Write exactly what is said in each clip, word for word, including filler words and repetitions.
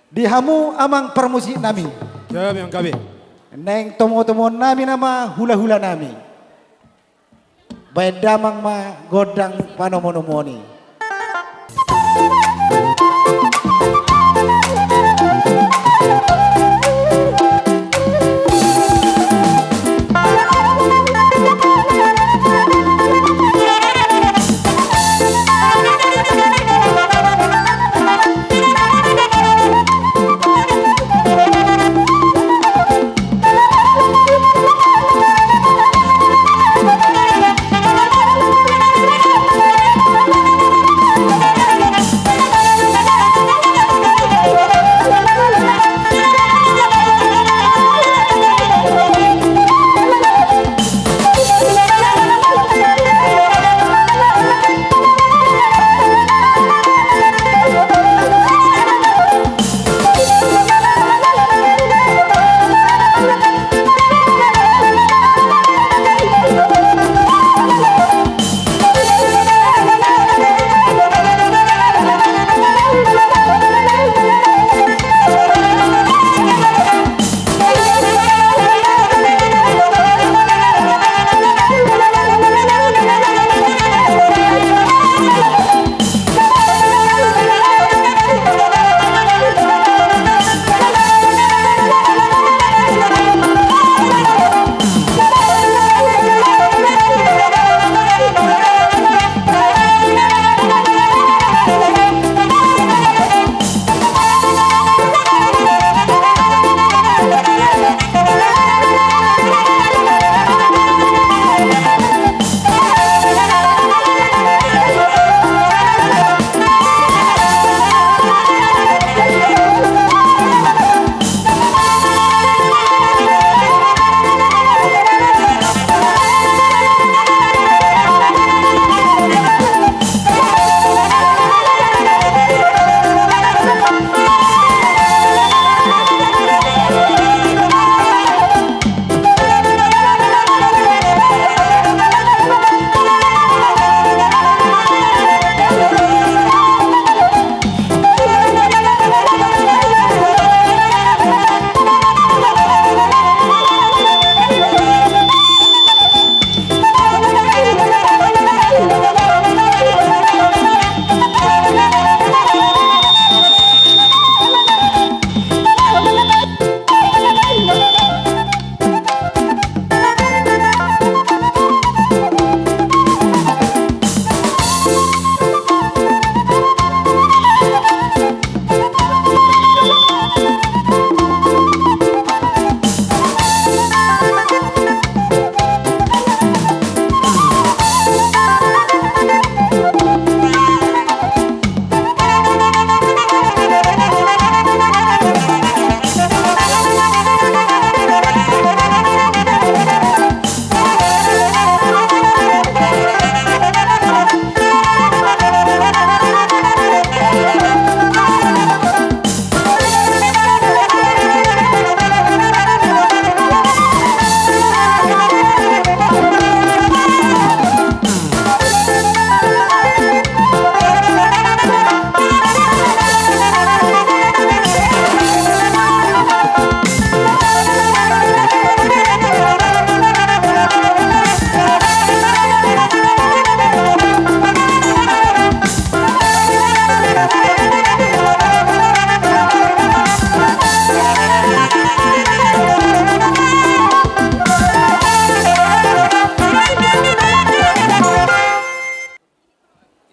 Di hamu amang parmusik nami. Gabe, amang, gabe. Naeng tomo-tomoon nami nama hula-hula nami. Baen damang ma gondang panomo-nomon i.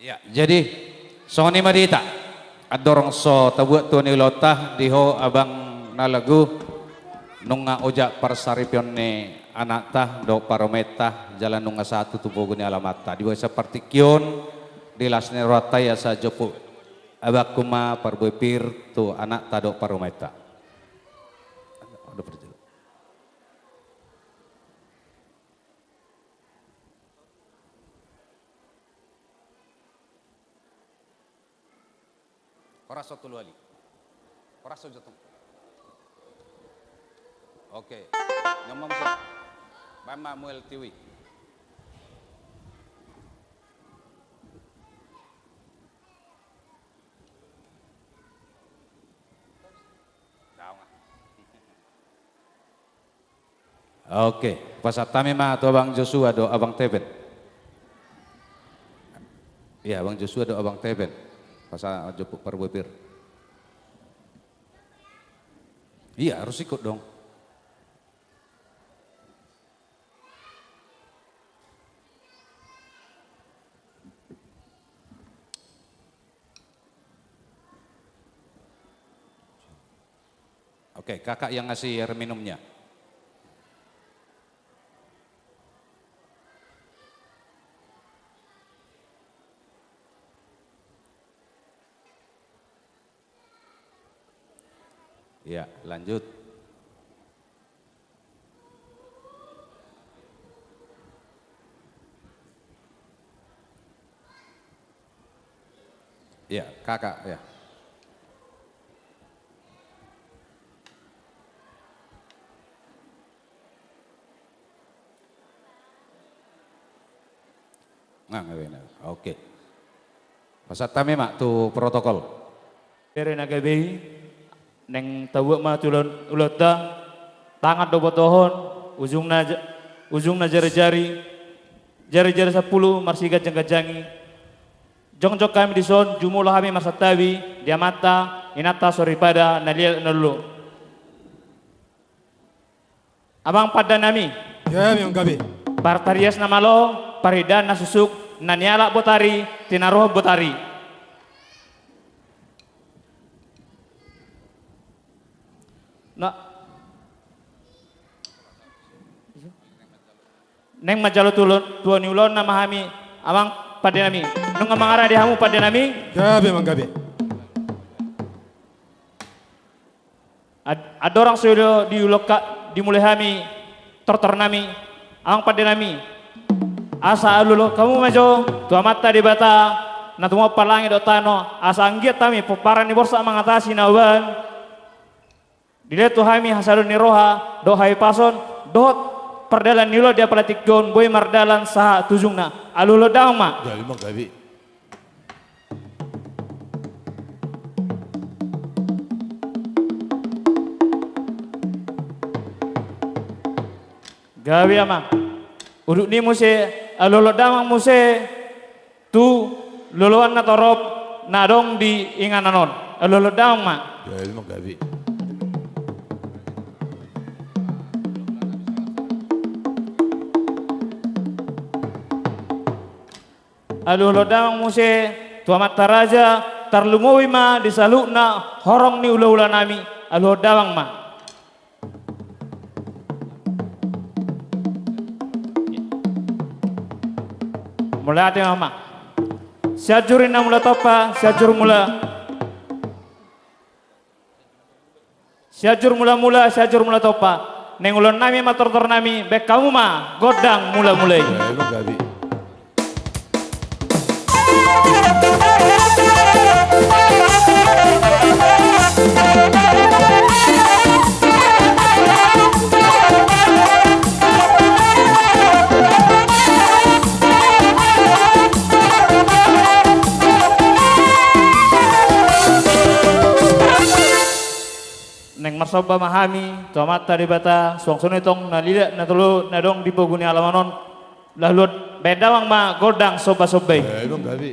Ya, jadi songon i ma di hita. Andorang so tabuat tu ni ulaonta, di ho abang na lagu, nunga ojak parsaripeon ni anakta dohot parumaenta, jala nunga sahat tu pogu ni alamanta. Di bagasan partingkian, di las ni rohanta i, asa jompu abangku ma parbue pir tu anakta dohot parumaenta. Horas on tolu hali. Horas on jotong. Oke. Nyom ma muse. Baen ma muel tiwi. Oke, pasahat hami ma tu Abang Joshua dohot Abang Teven. Iya, Abang Joshua dohot Abang Teven. Pasahat jo parbue pir. Iya, harus ikut dong. Oke, kakak yang ngasih air minumnya. Ya, lanjut. Ya, kakak, ya. Nga, nga, nga. Oke. Pasahat hami ma tu protokol. Bere na gabe i, naeng tabuat ma tu ulaon, ulaonta, tangan do botohon, ujungna ja-, ujungna jari-jari, jari-jari sampulu marsiganjang-ganjangi. Jongjong hami dison, jumolo hami marsantabi di amanta, inanta soripada, na liat na lolo. Amang pande nami. Ia, ia, gabe. Partarias na malo, parhindaan na susuk, na nialap botari, tinaruhon botari. Na, naeng manjalo tu ulaon, tua ni ulaonna ma hami, amang pande nami. Nunga mangarade hamu pande nami? Gabe, amang, gabe. Ad-, andorang so diulahon, dimulai hami tortor nami, amang pande nami, asa alualuhon hamu ma jo tu Amanta Debata na tumompa langit dohot tano, asa anggiat hami pomparan ni Borsak Mangatasi Hinabalan, dilehon tu hami hasadon ni roha dohot hahipason dohot pardalan ni ulaon di apala tingki on boi mardalan sahat tu ujungna. Alualuhon damang ma. Gabe, amang, gabe. Gabe, amang. Udut ni muse, alualuhon damang muse tu loloan na torop na adong di inganan on. Alualuhon damang ma. Gabe, amang, gabe. Alualuhon damang muse tu amanta raja, tarlumobi ma di saluhutna horong ni hulahula nami, alualuhon damang ma. Mauliate ma, amang. Sianjur ninna mula tompa, sianjur mula. Sianjur mula-mula, sianjur mula tompa. Naeng ulaon nami ma tortor nami, baen hamu ma gondang mula-mula i. Ia, ia, gabe. Naeng marsomba ma hami tu Amanta Debata, suang songon i tong na liat na lolo na adong di pogu ni alaman on. Lalu baen damang ma gondang somba-somba i. Ia, ia, gabe.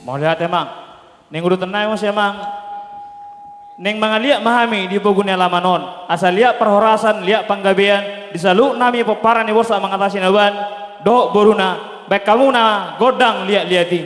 Mauliate, amang. Naeng udutan nami muse, amang. Naeng mangaliat ma hami di pogu ni alaman on. Asa liat parhorasan, liat panggabean, di saluhut nami pomparan ni Borsak Mangatasi Hinabalan dohot boruna, baen hamu ma gondang liat-liat i.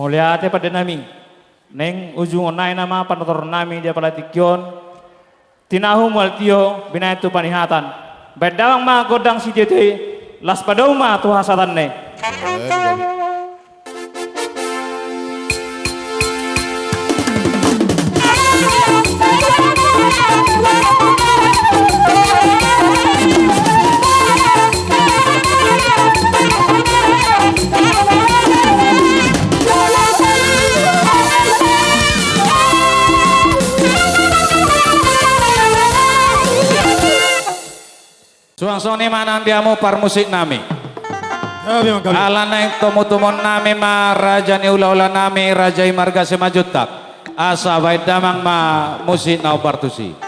Mauliate pande nami. Naeng ujungonnami nama panuturan nami di apala tingki on. Tinahu mual tio, binahen tu panihatan. Baen damang ma gondang sitio-tio i, laos padao ma tu hasahatanna i. Suang songon i ma nang di hamu parmusik nami. Alana i tomutomuna nami ma raja ni hulahula nami, raja i marga Simanjuntak. Asa baen damang ma musik na hombar tusi.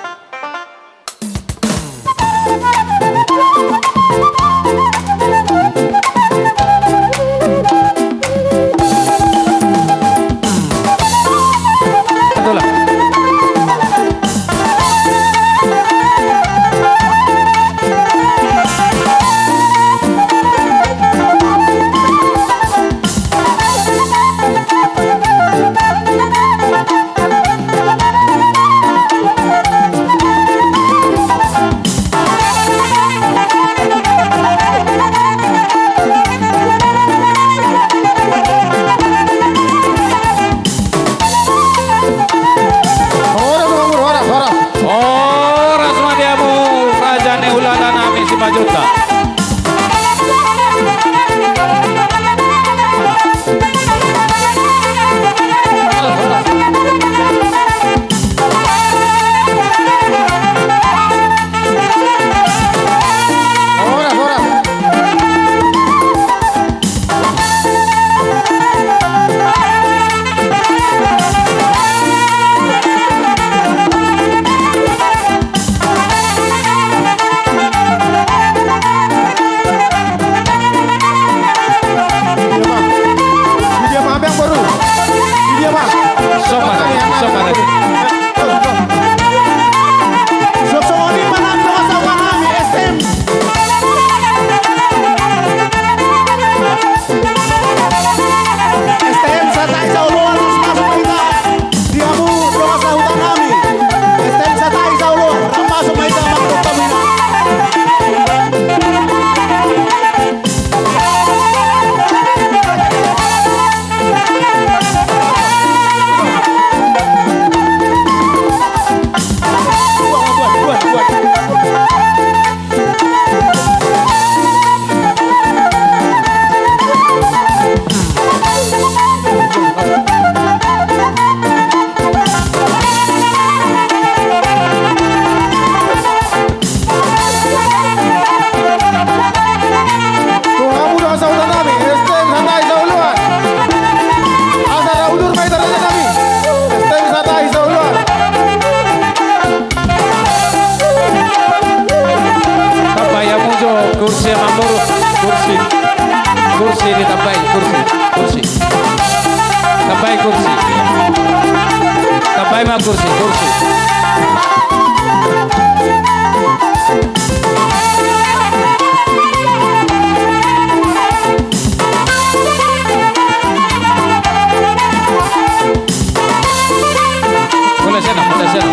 Horas ma di hamu raja ni hulahula nami Simanjuntak. Di dia ma, ambiang boru. Di dia ma. Sopan, sopan. Songon i ma nang dongan sahuta nami, S T M. S T M Satahi Saoloan, laos masuk ma hita. Di hamu dongan sahuta nami, S T M Satahi Saoloan, laos masuk ma hita, mangkok hamu hita. Tu hamu dongan sahuta nami, S T M Satahi Saoloan. Asa ra udur ma hita raja nami, S T M Satahi Saoloan. Tambai hamu jo kursi, amang boru. Kursi. Kursi ditambai, kursi. Kursi. Tambai kursi. Tambai ma kursi, kursi. Mulai sian, mulai sian.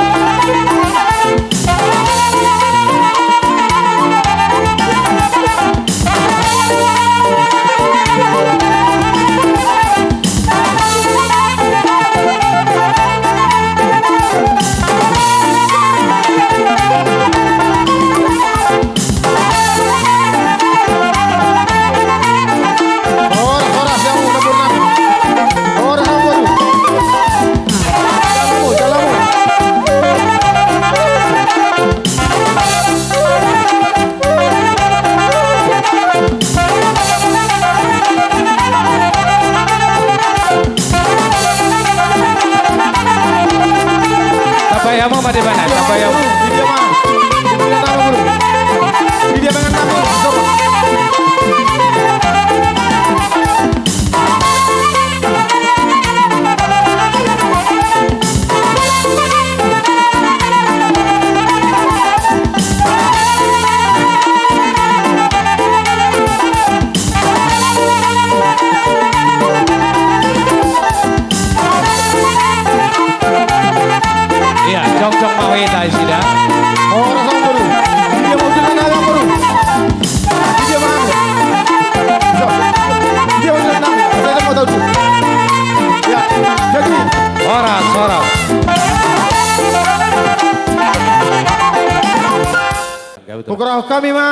Gorahon hami ma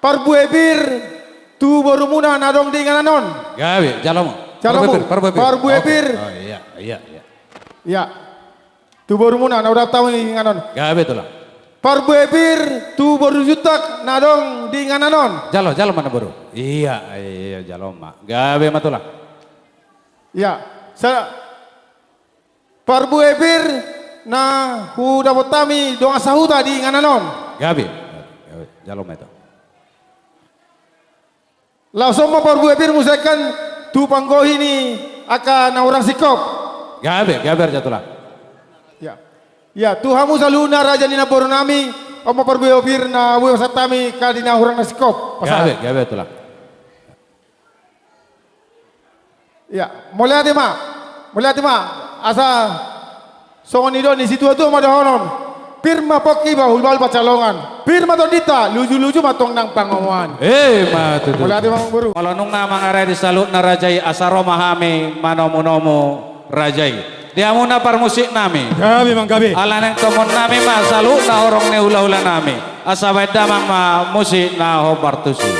parbue pir tu borumuna na adong di inganan on. Gabe, jalo ma. Jalo ma. Parbue pir, parbue pir. Parbue pir. Oke. Oh, iya, iya, iya. Iya. Tu borumuna na hudapot hami di inganan on. Gabe, Tulang. Parbue pir tu boru Juntak na adong di inganan on. Jalo, jalo ma na boru. Iya, iya, jalo ma. Gabe ma, Tulang. Iya. Sa-, parbue pir na hudapot hami dongan sahuta di inganan on. Gabe. Gabe. Jalo ma, Tulang. Laos on ma parbue pir muse angka tu panggohi ni angka na hurang singkop. Gabe, gabe, raja Tulang. Ya. Ya, tu hamu saluhutna raja ni namboru nami, on ma parbue pir na boi pasahat hami angka di na hurang na singkop. Pasahat. Gabe, gabe, Tulang. Ya, mauliate ma. Mauliate ma. Asa songon i do ni situatua ma dohonon. Pir ma pongki bahulbahul pansalongan. Pir ma tondinta, lujuluju ma tong nang pangomoan. Emma tutu. Mauliate ma, Amangboru. Molo nunga mangaradei saluhutna raja i, asa ro ma hami manomunomu raja i. Di hamuna parmusik nami. Gabe, Amang, gabe. Ala naeng tongon nami ma saluhutna horong ni hulahula nami. Asa baen damang ma musik na hombar tusi.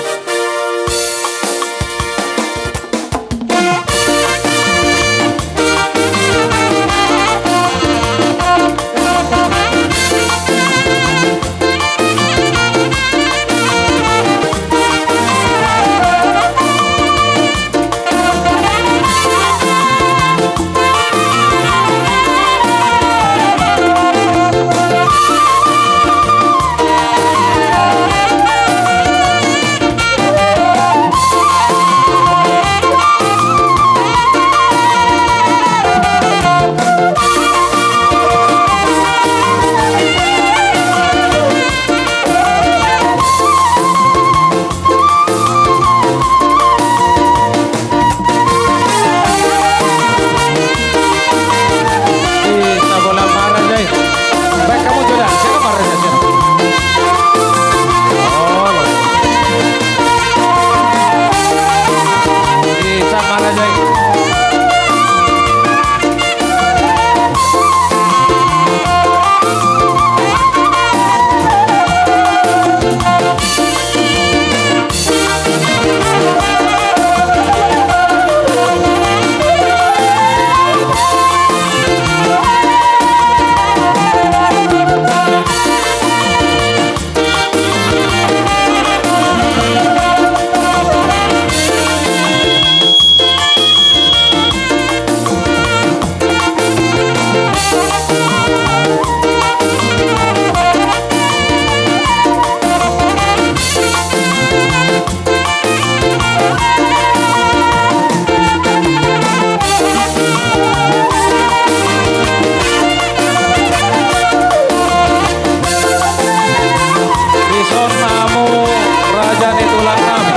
Dison ma hamu raja ni tulang nami.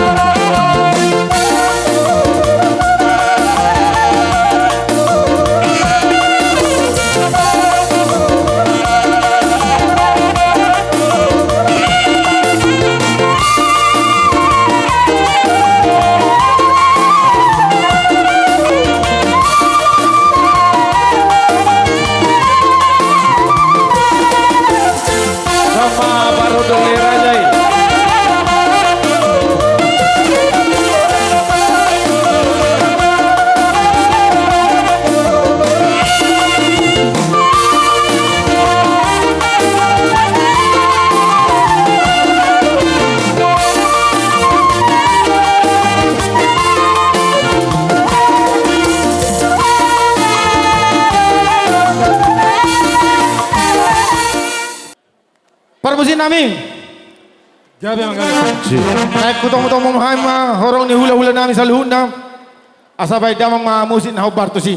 Sama baru doli raja i. Parmusik nami. Gabe ma, gabe. Naeng hutomutomu ma hami ma horong ni hulahula nami saluhutna. Asa baen damang ma musik na hombar tusi.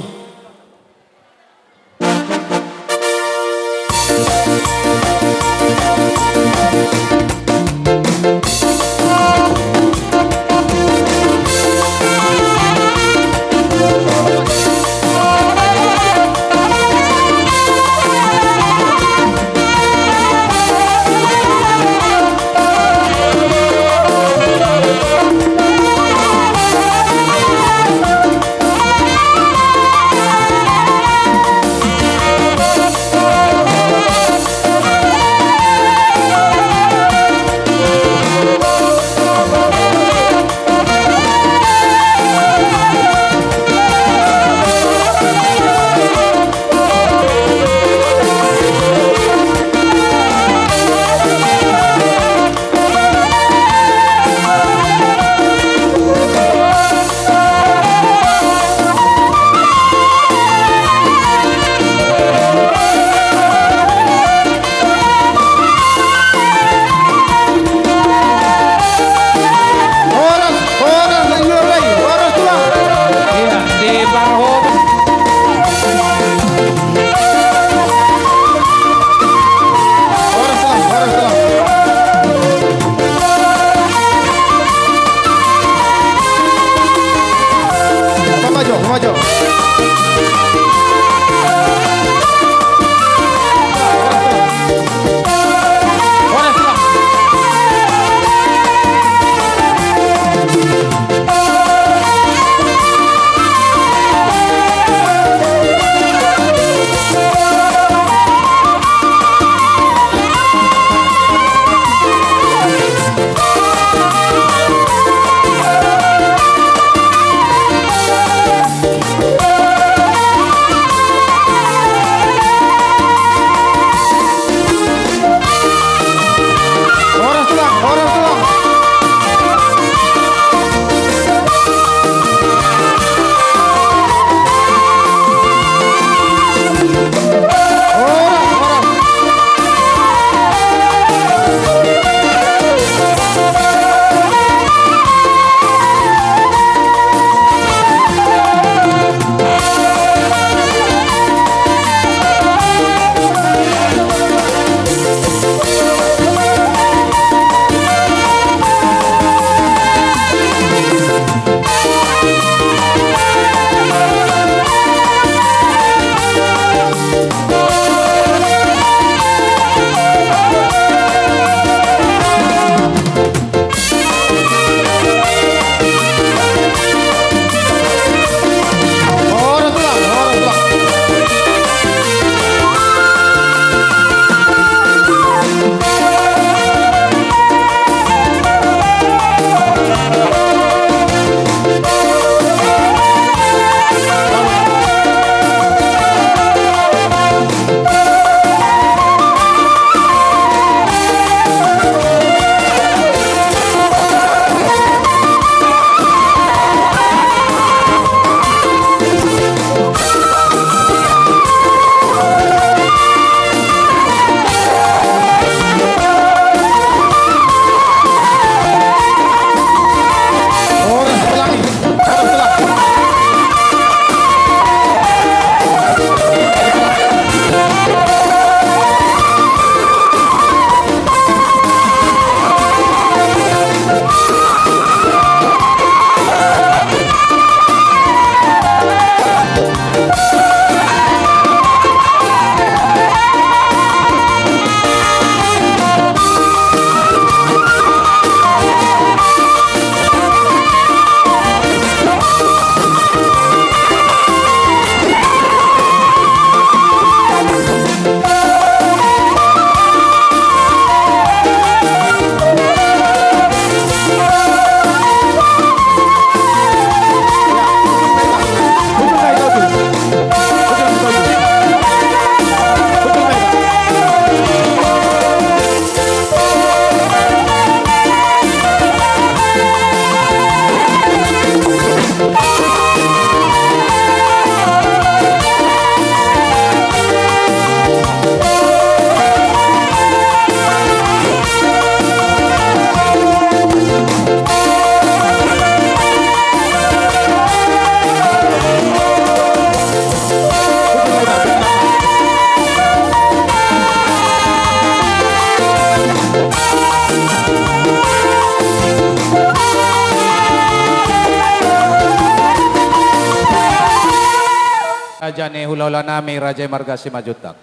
Raja ni hulahulanami, raja i marga Simanjuntak.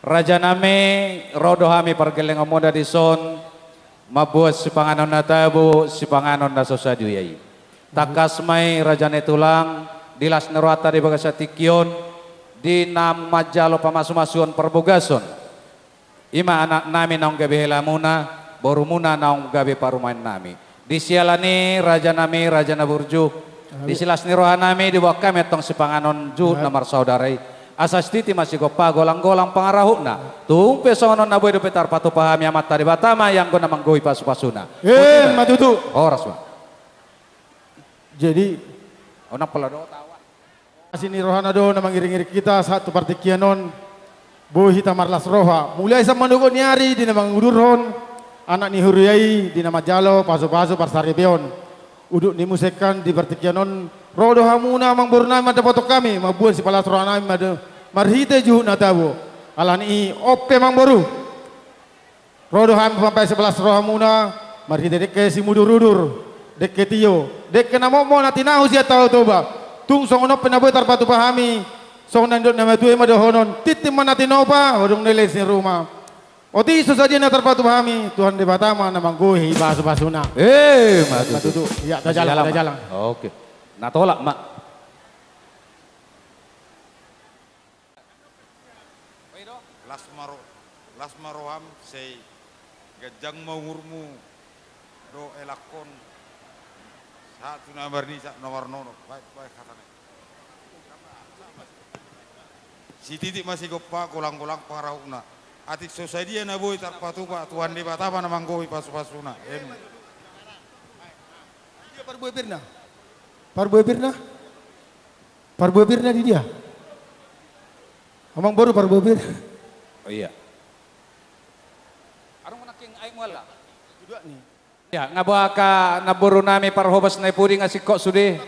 Rajanami, ro do hami pargellengonmuna dison, mamboan sipanganon na tabo, sipanganon na so sadia i. Tangkas ma i, raja ni tulang, di las ni rohanta di bagasan tingki on, di na manjalo pamasumasuon parbogason. I ma anaknami naung gabe helamuna, borumuna naung gabe parumaennami. Di siala ni i, rajanami, raja na burju, di silas ni rohanami diboan hami antong sipanganon juhut na marsaudara i. Asa sititi ma sigompa, golanggolang pangarahutna. Tung pe songon on na boi dope tarpatupa hami, Amanta Debata ma i anggo na manggohi pasupasuna. Emma tutu. Horas ma. Jadi, unang pola dohot ahu. Asi ni rohana do na mangiringiring hita sahat tu partingkian on. Boi hita marlas roha. Mulai sian manogotngon ni ari di na mangudurhon anak ni huria i di na manjalo pasupasu parsaripeon. Udut ni muse kan di partingkian on, ro do hamuna amangborunami mandapothon hami, mamboan sipalas rohanami ma do marhite juhut na tabo. Alani i, on pe amangboru. Ro do hami pampahe sipalas rohamuna, marhite dengke simudurudur, dengke tio, dengke na mokmok na tinahu sian Tao Toba. Tung songon on pe na boi tarpatupa hami, songon na nidok na matua i ma dohonon, tintin ma na tinopa, hodong ni les ni ruma. Otik so sadia na tarpatupa hami, Tuhan Debata ma na manggohi pasupasuna. Emma tutu. Emma tutu. Ia, tajalang, tajalang. Oke. Na tolap ma. Las ma ro-, las ma roham, sai ganjang ma umurmu dohot elakkon sahat tu na marnisa na marnono. Baik, baik, hatana. Sititi ma sigompa, golanggolang pangarahutna. Atik so sadia na boi tarpatupa, Tuhan Debata ma na manggohi pasupasuna. Emma. Dia parbue birna. Parbue birna. Parbue birna di dia? Amangboru, parbue birna. Oh iya. Adong nangkin aek mual. Dua ni. Ya, nga boha angka namborunami parhobas na i pudi nga singkop sude.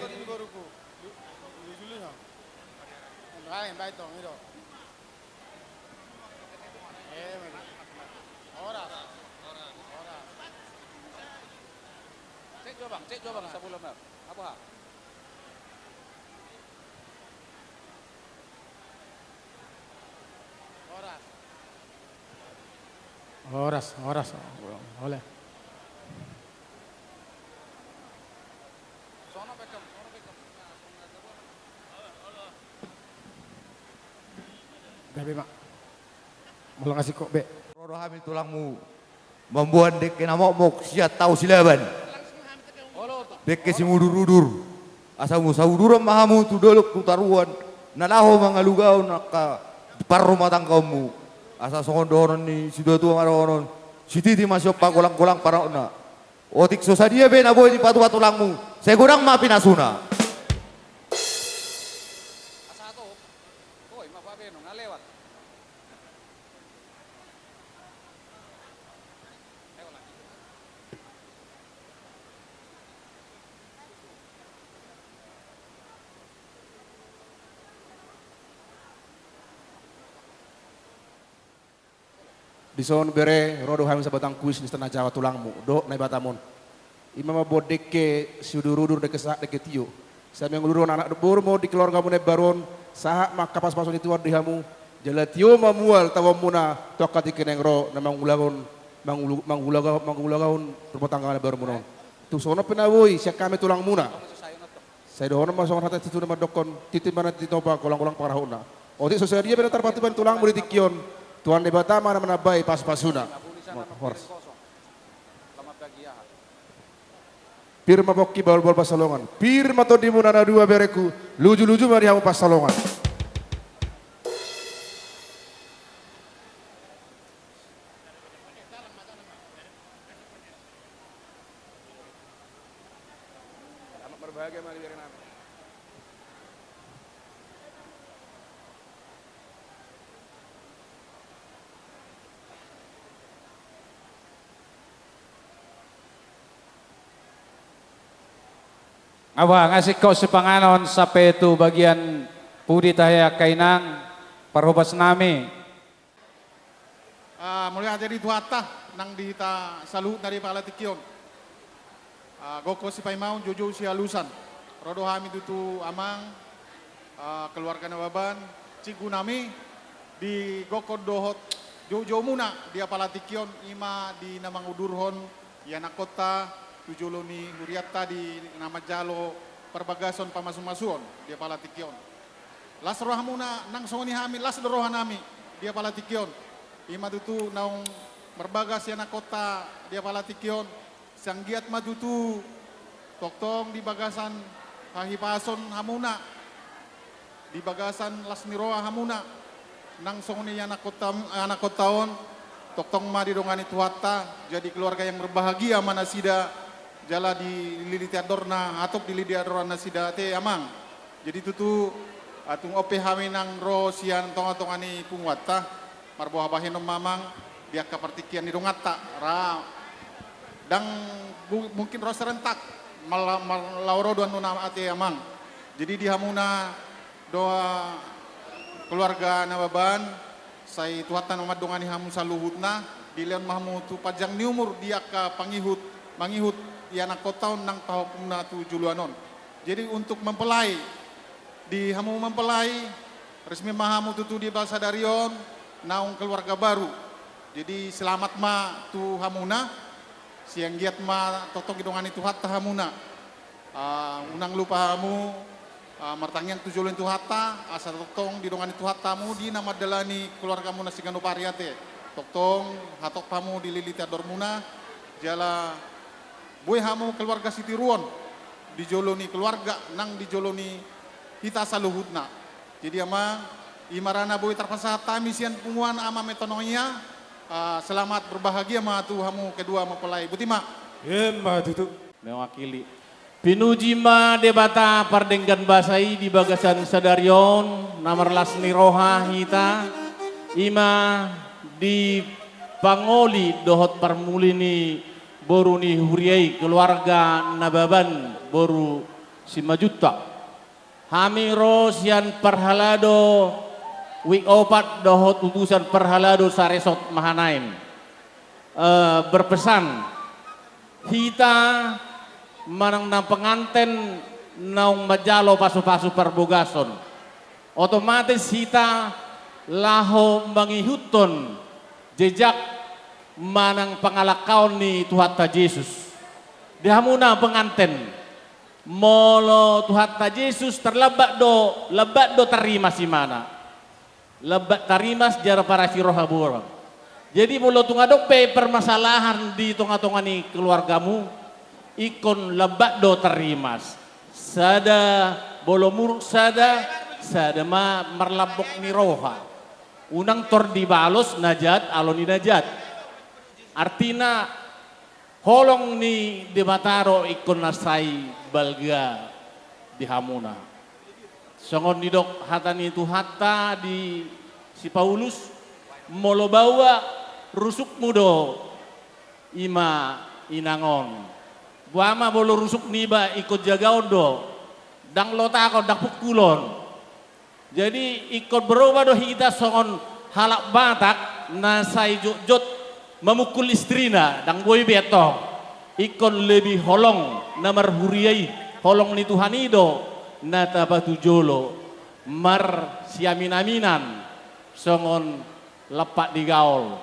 Cek jo bang, cek jo bang, sabulan bang. Apa? Horas, horas. Oleh. Gabe ma. Molo nga singkop be. Ro do hami tulangmu. Mamboan dengke na mokmok sian Tao Silaban. Dengke simudurudur. Asa muse uduran ma hamu tu dolok tu toruan na laho mangalugahon angka parrumatanggaonmu. Asa songon dohonon ni situatua ma dohonon, sititi ma sigompa, golanggolang pangarahutna. Otik so sadia pe na boi dipatupa tulangmu, sai godang ma pinasuna. Asa to, oi ma pabenong na lewat. Dison bere, ro do hami sabatang kuis ni Sitana Jawa tulangmu dohot Naibatam on. I ma mamboan dengke siudurudur, dengke sahat, dengke tio. Sai mangudurhon anak dohot boru ma on di keluargamu na imbaru on, sahat ma angka pasupasu ni Tuhan di hamu, jala tio ma mual taonmuna tu angka tingki naeng ro na mangulahon, mangulu-, mangulaga-, mangulahon rumah tangga na imbarumuna on. Tung songon on pe na boi sian hami tulangmuna. Sai dohonon ma songon hata ni situtu na mandokkon, tintin ma na tinopa, golanggolang pangarahutna. Otik so sadia pe na tarpatupa ni tulangmu di tingki on, Tuhan Debata ma na manambai pasupasuna. Horas. Pir ma pongki, bahulbahul pansalongan. Pir ma tondimuna na dua berengku, lujuluju ma di hamu pansalongan. Selamat berbahagia ma di berenami. Nga boha, nga singkop sipanganon sampe tu bagian pudi tahe angka inang parhobasnami. Ah, mauliate di Tuhanta nang di hita saluhutna di pala tingki on. Ah, gokhon sipaimaon, joujou sialusan. Ro do hami tutu amang, Ah, keluarga Nababan, cikgu nami, di gokkon dohot joujou muna di apala tingki on, ima di na mangudurhon ianakkonta tu jolo ni hurianta di na manjalo parbagason pamasumasuon di apala tingki on. Las rohamuna nang songon i hami, las do roha nami di apala tingki on. Ima tutu naung marbagas ianakkonta di apala tingki on, sai anggiat ma tutu tongtong di bagasan hahipason hamuna, di bagasan las ni roha hamuna, nang songon i anakkonta, anakkonta on, tongtong ma didongani Tuhanta, jadi keluarga yang berbahagia ma nasida, jala dililiti andorna, hatop dililiti andorna nasida ate, Amang. Jadi tutu, ah, tung on pe hami nang ro sian tongatonga ni punguanta, marboha bahenon ma, Amang, di angka partingkian ni donganta, ra, ndang bu-, mungkin ro serentak, mala-, mala-, laho ro do annon ate, Amang. Jadi di hamuna do, keluarga Nababan, sai Tuhanta na mandongani hamu saluhutna, dilehon ma hamu tu panjang ni umur di angka pangihut, mangihut ianakkonta on nang pahompunna tu joloan on. Jadi untuk mempelai, di hamu mempelai, resmi ma hamu tutu di bagasan sadari on naung keluarga baru. Jadi selamat ma tu hamuna, sai anggiat ma tongtong didongani Tuhanta hamuna. Ah, unang lupa hamu, ah, martangiang tu jolo ni Tuhanta, asa tongtong didongani Tuhanta hamu di na mandalani keluargamuna siganup ari ate. Tongtong hatop hamu dililiti andormuna, jala boi hamu keluarga sitiruon di jolo ni keluarga nang di jolo ni hita saluhutna. Jadi Amang, ima ra na boi tarpasahat hami sian punguan Ama Metanoia, ah, selamat berbahagia ma tu hamu kedua mempelai. Boti ma. Ima tutu. Mewakili. Pinuji ma Debata pardenggan basa i di bagasan sadari on, na marlas ni roha hita, ima di pangoli dohot parmuli ni boru ni huria i, keluarga Nababan boru Simanjuntak. Hami ro sian parhalado Wijk Opat dohot utusan parhalado Saresot Mahanaim. Eh, berpesan, hita manang na penganten naung manjalo pasupasu parbogason, otomatis hita laho mangihuthon jejak manang pangalangkaon ni Tuhanta Jesus. Di hamuna penganten, molo Tuhanta Jesus tarlambat do, lambat do tarimas imana. Lambat tarimas jala parasi roha boru. Jadi molo tung adong pe permasalahan di tongatonga ni keluargamu, ingkon lambat do tarimas. Sada molo muruk sada, sada ma marlambok ni roha. Unang tor dibalos na jat alo ni na jat. Artina, holong ni Debata do ingkon na sai balga di hamuna. Songon nidok hata ni Tuhanta di si Paulus, molo baoa rusukmu do ima inang on. Boha ma molo rusuk niba ingkon jagaon do, ndang lotakon, ndang pungkulon. Jadi ingkon berubah do hita songon halak Batak na sai jotjot mamungkul istrina, ndang boi be antong. Ingkon lebih holong na marhuria i, holong ni Tuhan i do na tapatujolo, marsiaminaminan songon lampak di gaol.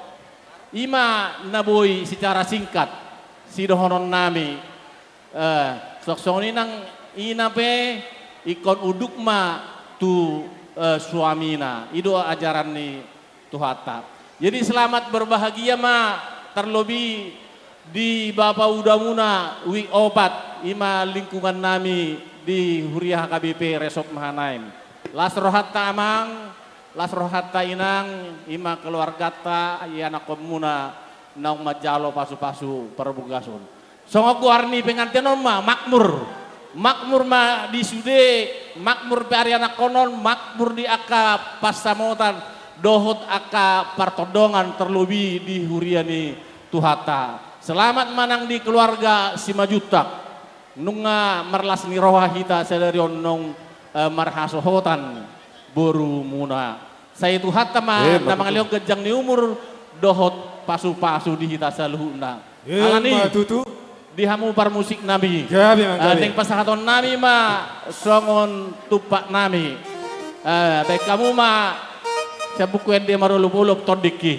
Ima na boi secara singkat sidohononnami. Eh, songon i nang ina pe ingkon unduk ma tu, eh, suamina. I do ajaran ni Tuhanta. Jadi selamat berbahagia ma, terlebih di bapa udamuna Wijk Opat, ima lingkungannami di Huria H K B P Resort Mahanaim. Las rohanta Amang, las rohanta Inang, ima keluarganta, ianakkonmuna naung manjalo pasupasu parbogason. Songon goar ni penganten on ma, makmur. Makmur ma di sude, makmur pe ari anakkon on, makmur di angka pansamotan, dohot angka partondongan, terlebih di huria ni Tuhanta. Selamat ma nang di keluarga Simanjuntak. Nunga marlas ni roha hita sadari on naung, eh, marhasohotan borumuna. Sai Tuhanta ma na mangalehon ganjang ni umur dohot pasupasu di hita saluhutna. Alani, di hamu parmusiknami, naeng pasahatonnami ma songon tumpaknami. Eh, baen hamu ma sian buku ende marolopolop Tondingki.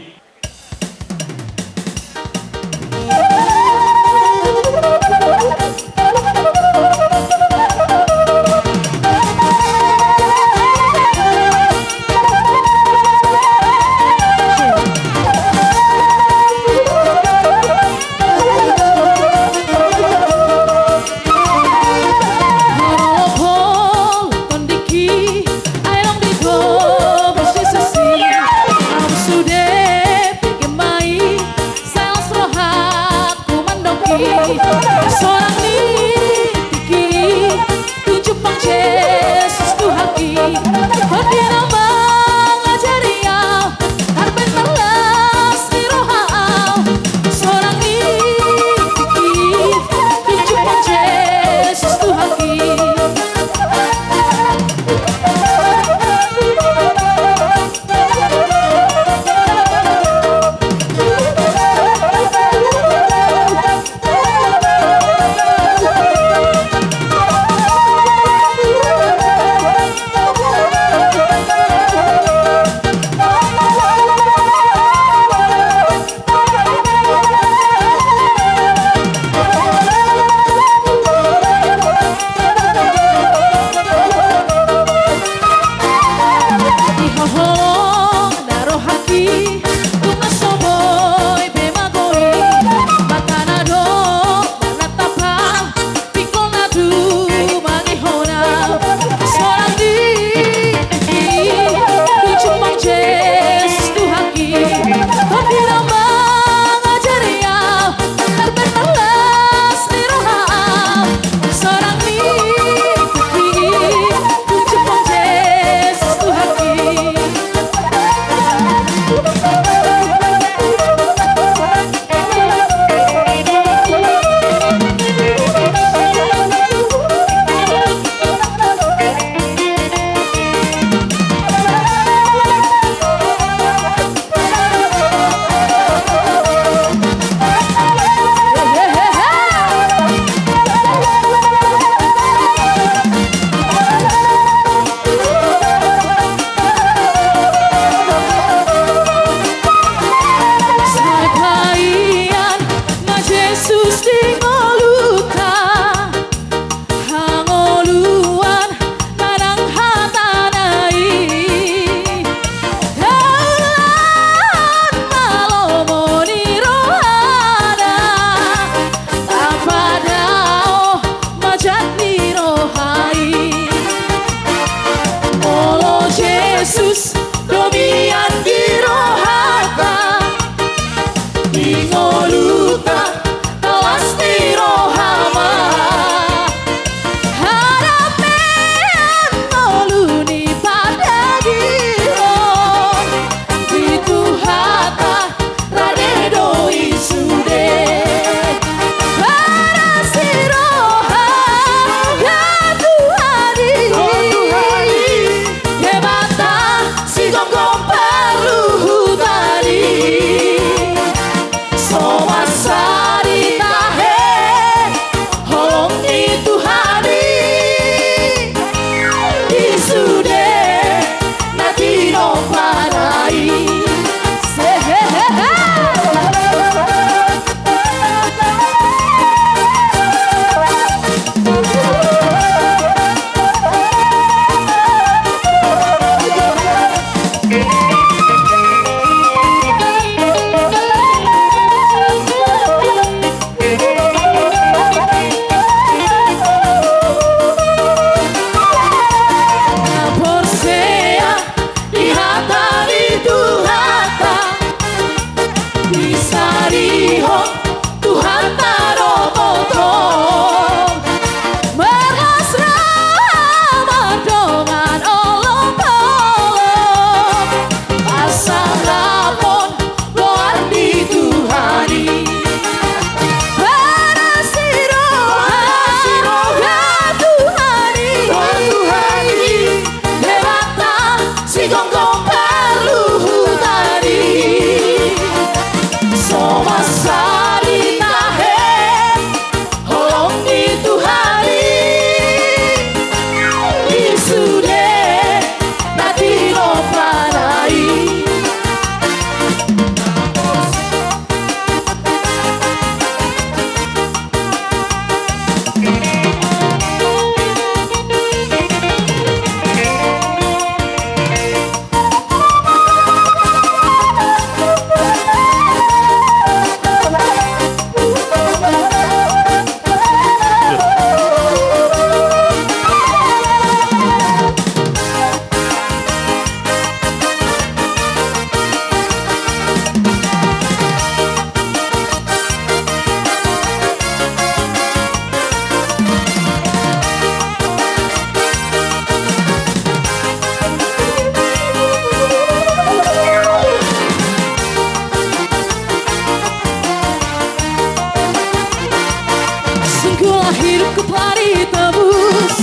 Sungguhlah hidupku telah ditebus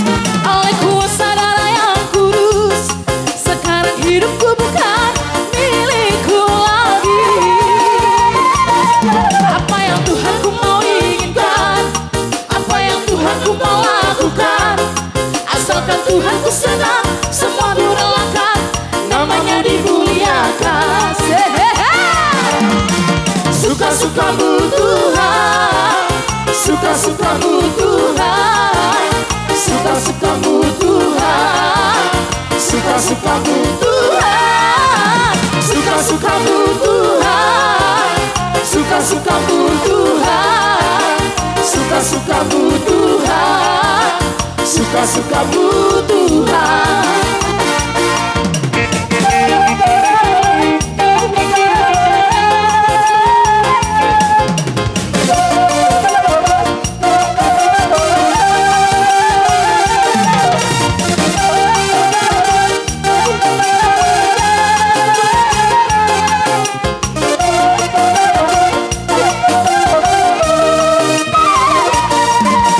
oleh kuasa darah yang kudus. Sekarang hidupku bukan milikku lagi. Apa yang Tuhanku mau inginkan, apa yang Tuhanku mau lakukan, asalkan Tuhanku senang, semua kurelakan, namanya dimuliakan. Sehehe. Suka-sukamu Tuhan, suka-sukamu Tuhan, suka-sukamu Tuhan, suka-sukamu Tuhan, suka-sukamu Tuhan, suka-sukamu Tuhan, suka-sukamu Tuhan, suka-sukamu Tuhan.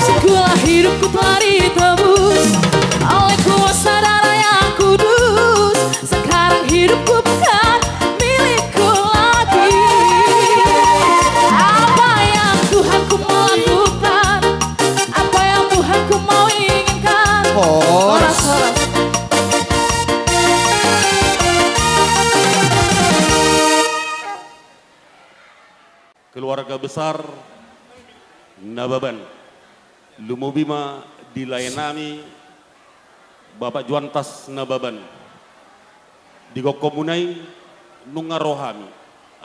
Sungguhlah hidupku telah ditebus oleh kuasa darah yang kudus. Sekarang hidupku bukan milikku lagi. Apa yang Tuhanku mau lakukan, apa yang Tuhanku mau inginkan. Horas. Horas, horas. Keluarga besar Nababan. Lumobi ma di lae nami Bapak Juantas Nababan. Di gokhonmuna i nunga ro hami,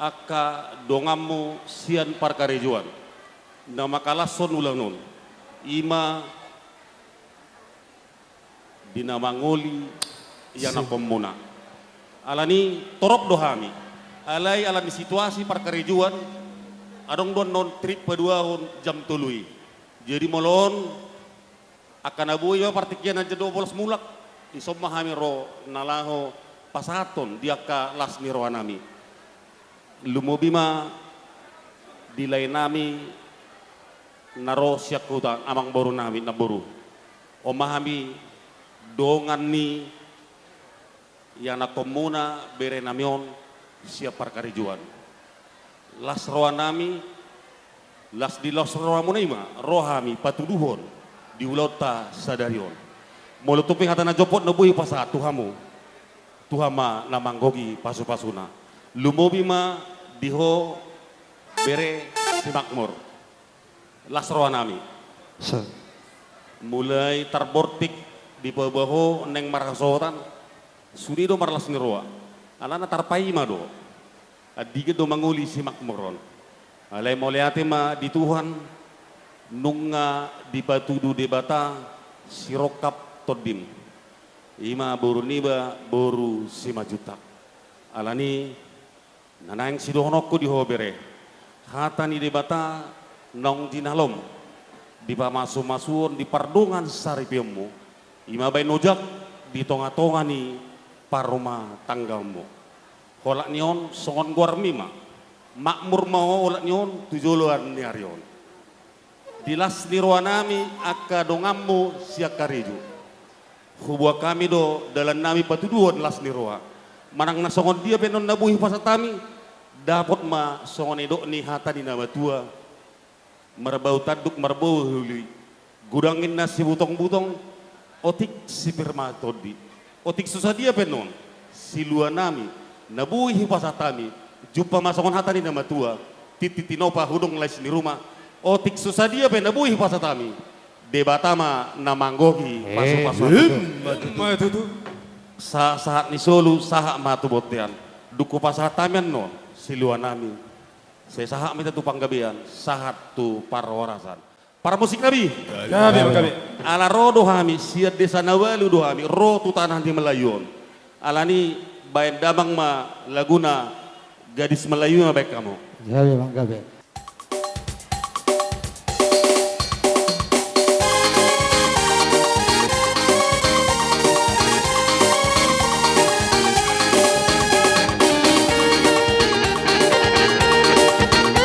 angka donganmu sian parkarejoan, na mangkalashon ulaon on, i ma di na mangoli ianakhonmuna. Alani torop do hami. Alai alani situasi parkarejoan, adong do annon trip paduahon jam tolu i. Jadi molo on, angka na boi ma partingkian na jam dua belas mulak, dison ma hami ro na laho pasahathon di angka las ni roha nami. Lumobi ma di lae nami na ro sian huta, amangboru nami, namboru. On ma hami dongan ni ianakhonmuna bere nami on sian parkarejoan. Las roha nami, las di las rohamuna i ma ro hami patuduhon di ulaonta sadari on. Molo tung pe hata na jopot na boi hupasahat tu hamu, Tuhan ma na manggohi pasupasuna. Lumobi ma di ho bere Simakmur. Las roha nami. Mulai tarbortik dipaboa ho naeng marhasohotan, sude do marlas ni roha. Alana tarpaima do. Andigan do mangoli Simakmur on. Alai mauliate ma di Tuhan, nunga dipatudu Debata sirongkap tondim. I ma boru niba, boru Simanjuntak. Alani Na naeng sidohononku di ho bere, hata ni Debata naung jinalom di pamasumasuon di pardongan saripeonmu, i ma baen ojak di tongatonga ni parumatanggaonmu. Olat ni on songon goarmi ma, makmur ma ho olat ni on tu joloan ni ari on. Di las ni roha nami angka donganmu sian karejo. Huboan hami do dalan nami patuduhon las ni roha. Manang na songon dia pe annon na boi hupasahat hami, dapot ma songon nidok ni hata ni na matua. Marbau tanduk marbau holi. Godang ninna sibutongbutong, otik sipir ma tondi. Otik so sadia pe annon silua nami na boi hupasahat hami, jumpa ma songon hata ni na matua, tintin tinopa hudong lais ni ruma. Otik so sadia pe na boi hupasahat hami, Debata ma na manggohi pasupasu. Emma tutu. Sa-, sahat ni solu, sahat ma tu bontean. Dung hupasahat hami annon, siluanami, sai sahat ma hita tu panggabean, sahat tu parhorasan. Parmusiknami. Gabe, gabe. Ala ro do hami, sian desa na ualu do hami, ro tu tanah ni Melayu on. Alani baen damang ma laguna, Gadis Melayu ma baen hamu. Gabe, Bang, gabe.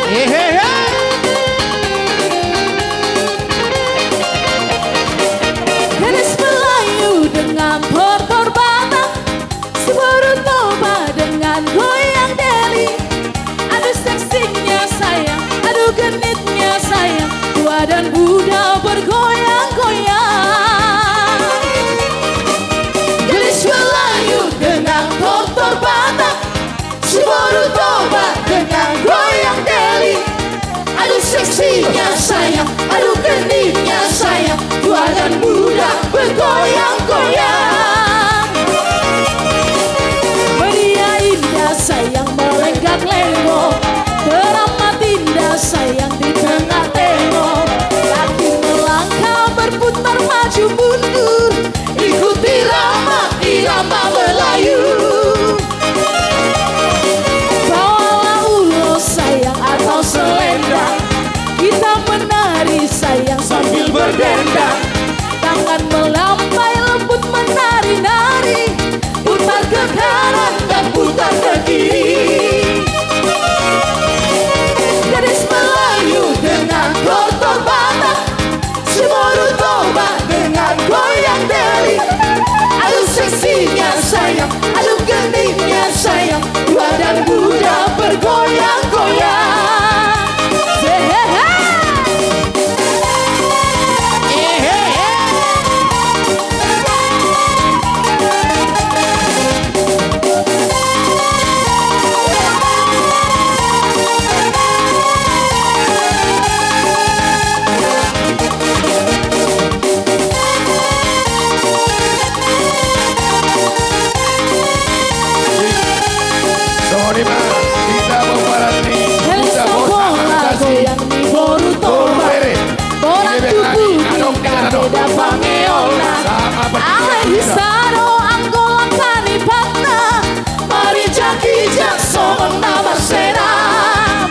Hehehe. Gadis Melayu dengan tortor Batak, si boru Toba dengan goyang deli. Aduh seksinya sayang, aduh genitnya sayang, tua dan muda bergoyang-goyang. Gadis Melayu dengan tortor Batak, si boru Toba dengan goyang deli. Aduh seksinya sayang, aduh genitnya sayang, tua dan muda bergoyang-goyang. Meriah indah sayang, melenggak lenggok, teramat indah sayang di tengah tembok. Kaki melangkah berputar maju mundur, ikuti irama, irama Melayu. Bawalah ulos sayang atau selendang, kita menari sayang sambil berdendang. Tangan melambai lembut menari-nari, putar ke kanan dan putar ke kiri. Gadis Melayu dengan tortor Batak, si boru Toba dengan goyang deli. Aduh seksinya sayang, aduh genitnya sayang, tua dan muda bergoyang-goyang. Hehehe. Hehehe. Songon i ma hita pomparan ni Hel Sapola, goyang ni boru Toba. Borat tubuhna, beda pangeonna. Alai hisa do anggo langka ni patna, marinjak-injak songon na marsenam.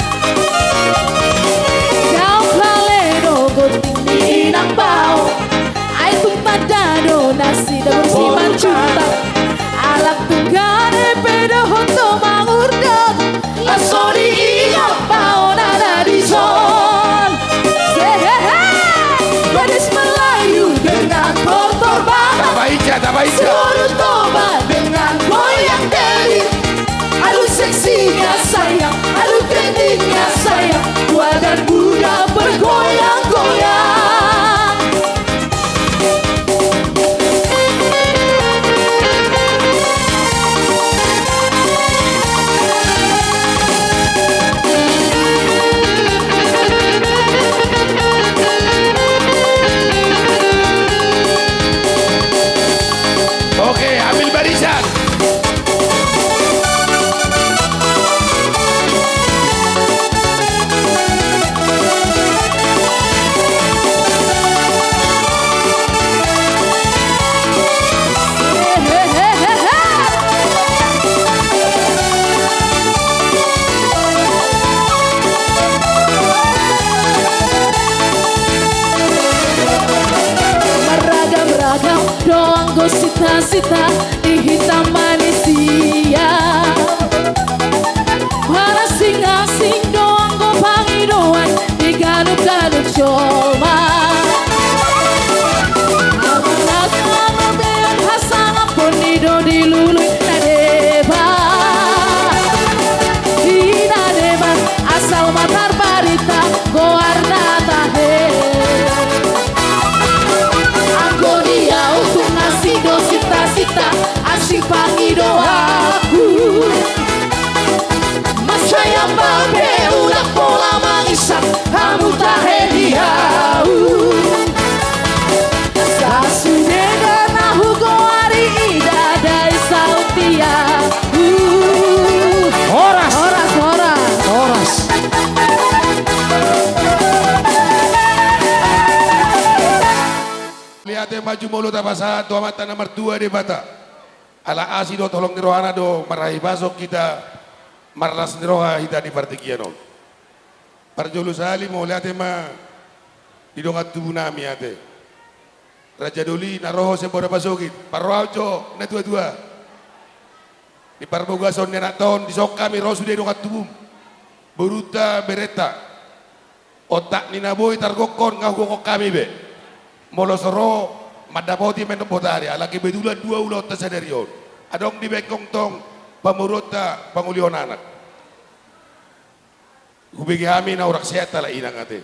Gaok lale do gonting ni inang bao, ai tung tanda do nasida borsi marjuta. Alak tung gade pe dohot do mangurdot, laos so diingot baona na dison. Hehehe. Gadis Melayu dengan tortor Batak, tabaen ja, tabaen ja. Si boru Toba dengan goyang deli. Aduh seksinya sayang, aduh genitnya sayang, tua dan muda bergoyang-goyang. Oke, ambil barisan. Marragam-ragam do anggo sita-sita di hita manisia. Marasing-asing do anggo pangidoan di ganup-ganup jolma. Amanat na mabean hasangapon i do di lului na deba. Di na deba asal ma tarbarita goarna tahe. Anggo di au tung asi do sita-sita, asi pangi Mauliate ma jumolo tapasahat tu Amanta na martua Debata. Ala asi dohot holong ni rohana do marhahipason hita, marlas ni roha hita di partingkian on. Parjolo sahali mauliate ma di dongan tubunami ate. Raja Doli na ro ho sian Muara Pasogit, parrohahon jo na tua-tua. Di parbagason ni anakta on dison hami ro sude dongan tubum. Borunta berenta. Otak ni na boi targokhon nga hugokhon hami be. Molo so ro mandapoti ma inna botari ala kebetulan dua ulaonta sadari on. Adong dibaen ho tong pamoruonta pangolihon anak. Hubege hami na hurang sehat ala inang ate.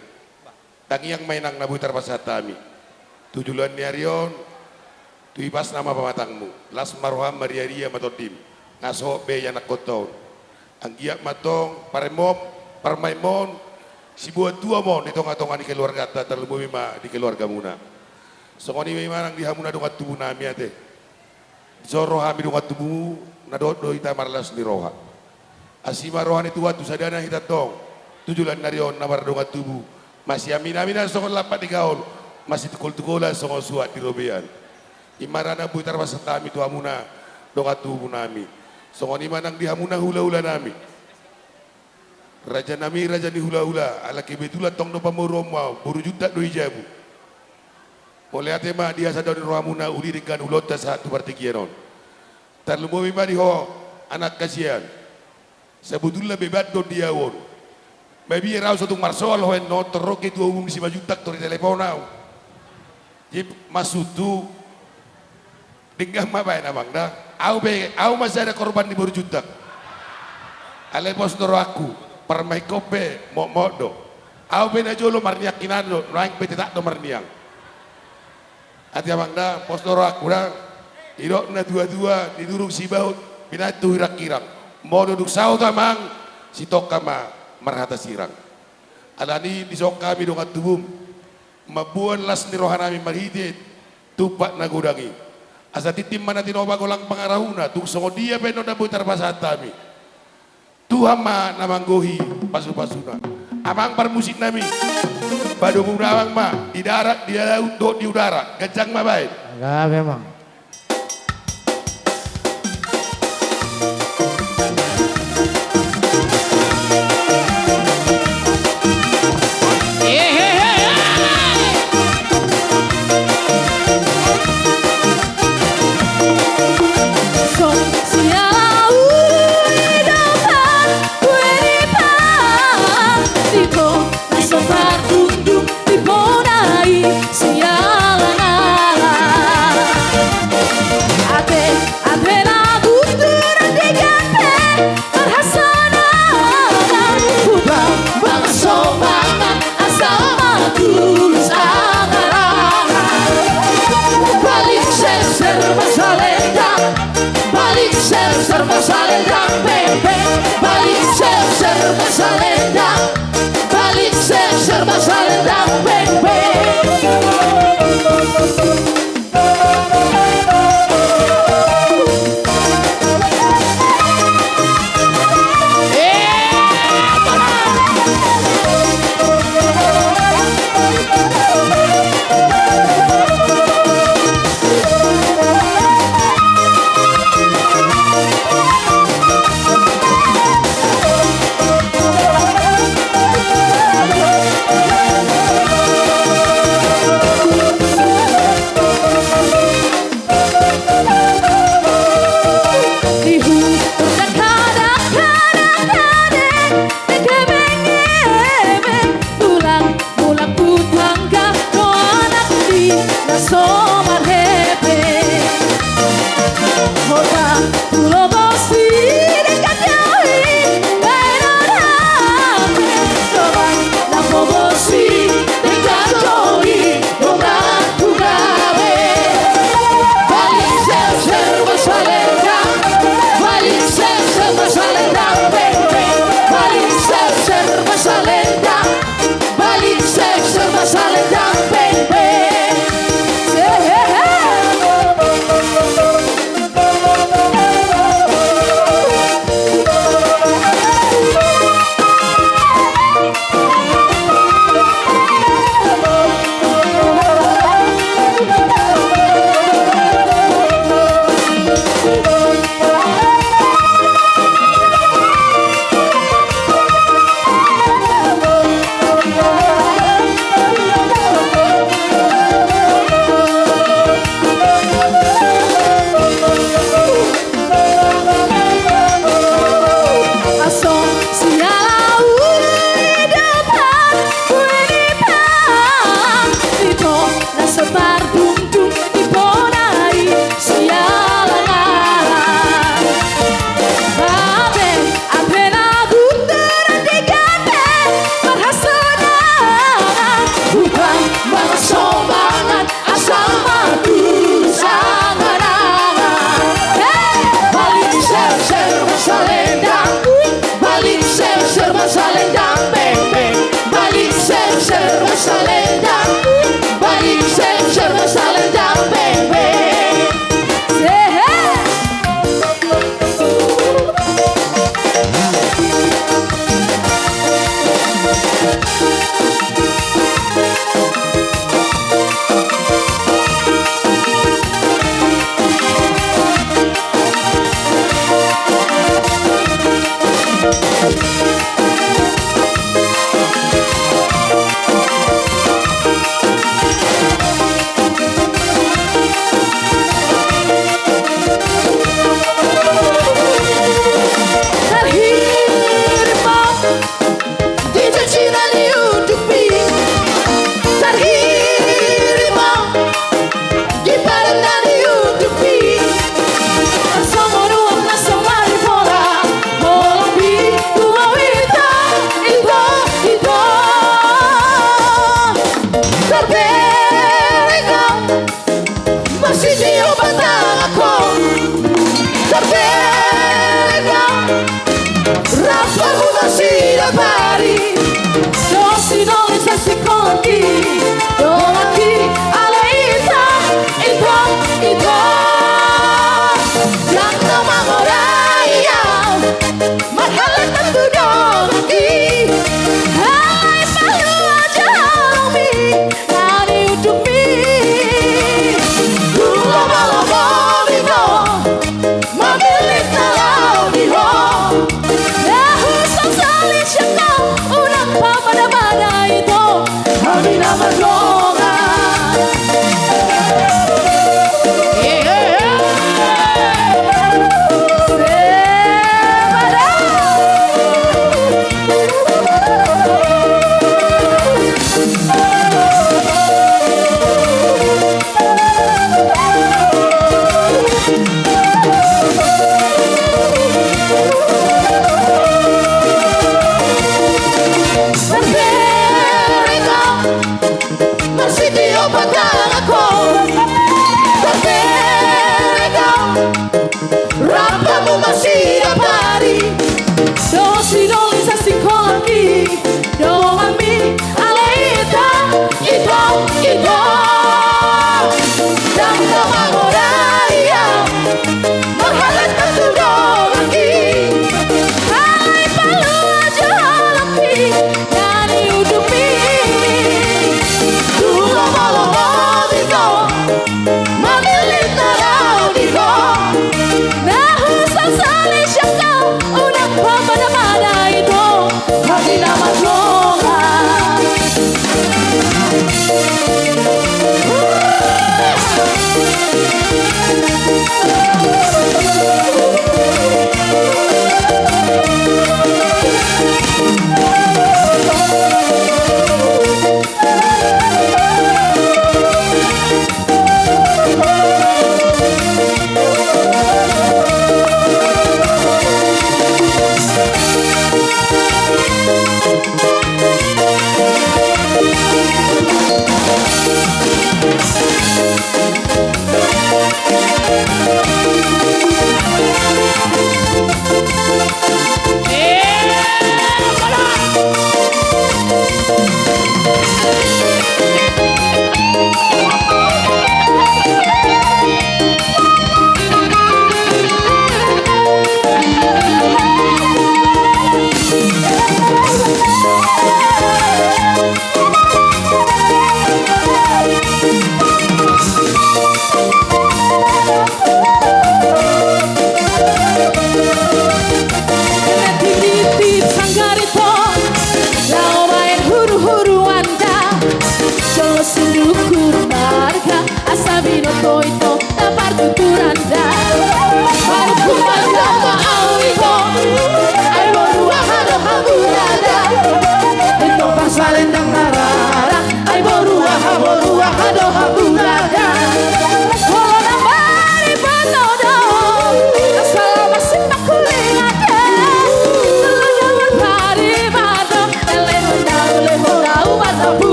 Tangiang ma inang na boi tarpasahat hami. Tu joloan ni ari on, tu ipasna ma pamatangmu. Las ma roham, marria-ria ma tondim. Nga sohot be ianakkonta on. Anggiat ma tong paremon, parmaenmon, siboan tuamon di tonga-tonga ni keluarganta, tarlumobi ma di keluargamuna. Songon i ma inang di hamuna dongan tubunami ate. Dison ro hami dongan tubumu, na dohot do hita marlas ni roha. Asi ma roha ni Tuhan tu sadana hita tong. Tu joloan ni ari on na mardongan tubu. Masiamin-aminan songon lampak di gaol. Masitungkol-tungkolan songon suhat di robean. I ma na boi tarpasahat hami tu hamuna dongan tubunami. Songon i ma inang di hamuna hula-hulanami. Rajanami, raja ni hula-hula, ala kebetulan tong do pamoruonmu ahu, boru Juntak do i jabu. Mauliate ma di hasadaon ni rohamuna uli denggan ulaonta sahat tu partingkian on. Tarlumobi ma di ho anak hasian. Sabotulna beban do di ahu on. Mabiar ahu so tung marsoal ho annon, torop ke tu umum ni Simanjuntak tor ditelepon ahu. Jadi maksudhu, denggan ma baen amang da. Ahu pe, ahu ma sada korban ni boru Juntak. Alai pos do rohangku, parmaenhon pe motmot do. Ahu pe na jolo marniang hinan do, nuaeng pe tetap do marniang. Ate amang da, pos do rohangku da. Didok na tua-tua, di durung sibaut, binahen tu hirang-hirang. Molo dung saut amang, sitongka ma marhata sirang. Alani dison hami dongan tubum. Mamboan las ni rohanami marhite tumpak na godang i. Asa tintin ma na tinopa golang pangarahutna, tung songon dia pe annon na boi tarpasahat hami. Tuhan ma na manggohi pasu-pasuna. Amang parmusiknami, padomu damang ma di darat, di laut dohot di udara, ganjang ma baen. Gabe amang. Siala na ala. Ate, ate na gundur di gabe, marhasanangan. Hubang, bang, sobangan, asal ma tulus angan-angan. Balik serser ma salendang, balik serser ma salendang, beng, beng. Balik serser ma salendang. Balik serser ma salendang, beng, beng. Tulang, tulang tu tangga, do anak di na so marhepeng. Hota tu lobos i denggan do i, baenon hami. Songon na lobos i denggan do i, dongan tu gabe. Balik serser ma salendang, balik serser ma salendang, beng, beng. Balik serser ma salendang. Balik serser ma salendang, beng, beng. Hehehe. Sotardungdung di bona i sialangan. Abe, abe na guntur di gate marhasonangan. Bukan marsomangan asal ma tu sanganangan. Hei! Paling serser ma salendang. Paling serser ma salendang, beng, beng. Paling serser ma salendang. Paling serser ma salendang, beng, beng. Sehe. Tarhirim ma di janjina ni undukmi. Tarhirim ma di paranna ni undukmi. Songon uap na so maribola, molo pintu ma ito, ito, ito. Tarbereng ma sitio patangan ho. Tarbereng ma rap hamu masidapari. Dos i do lisa sikola ki, dongan ki, ale ito, ito, ito. Ndang na mangorai au, marhalak tu dongan ki. Alai palua jolongmi, na di undukmi. Dung lomo-lomo di ho, mamillit na laho di ho. Na husasali sian ho, unang pamada-mada ito, hami na mardongan. Marbereng ma sitio patangan ho. Marbereng ma rap hamu masidapari. Dos i do lisa sikola ki, donganmi, ale ito, ito, ito. Ndang na mangorai au, marhalak tu dongan ki. Alai palua jolongmi, na di undukmi. Dung lomo-lomo di ho, mamillit na laho di ho. Na husasali sian ho, unang pamada-mada ito, hami na mardongan.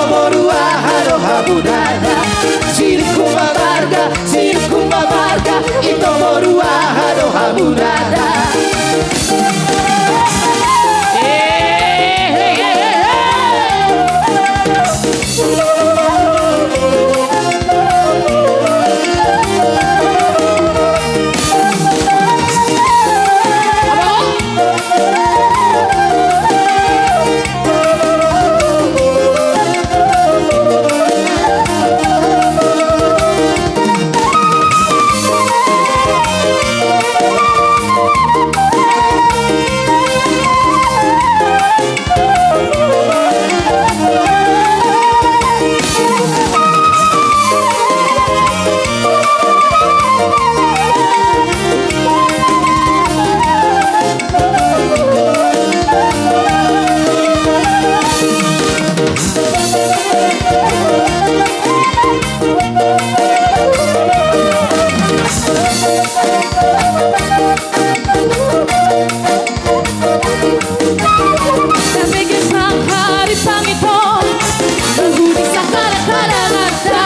Boru aha do hamu dada, sirihon ma marga, sirihon ma marga, ito boru aha do hamu dada. Tapege sahari pangiton, na hudi sahara kadanganta.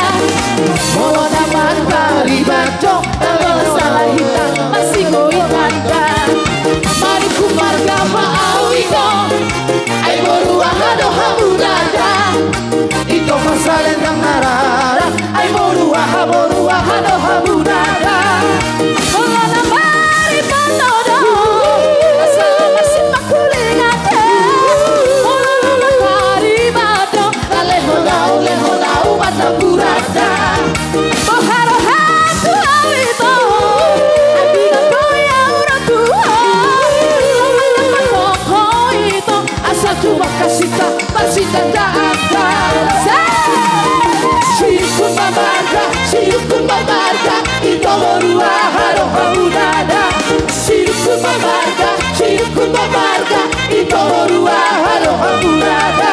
Molo na martariba do, na masalah hita, masigo itanta. Marihon marga ma au ito, ai boru aha do hamu dada. Ito pasalendang na rara, ai boru aha, boru aha do hamu dada. Molo na maripano do, asal masimak hulingate. Molo na martariba do, na lehon au, lehon au ma na burada. Boha rohangku au ito, adi do boi au ro tu ho. Molo na martongko ito, asa tumak hasinta, marsintandaanta. Sirihon ma marga, sirihon ma marga, ito boru aha do hamu dada. Sirihon ma marga, sirihon ma marga, ito boru aha do hamu dada.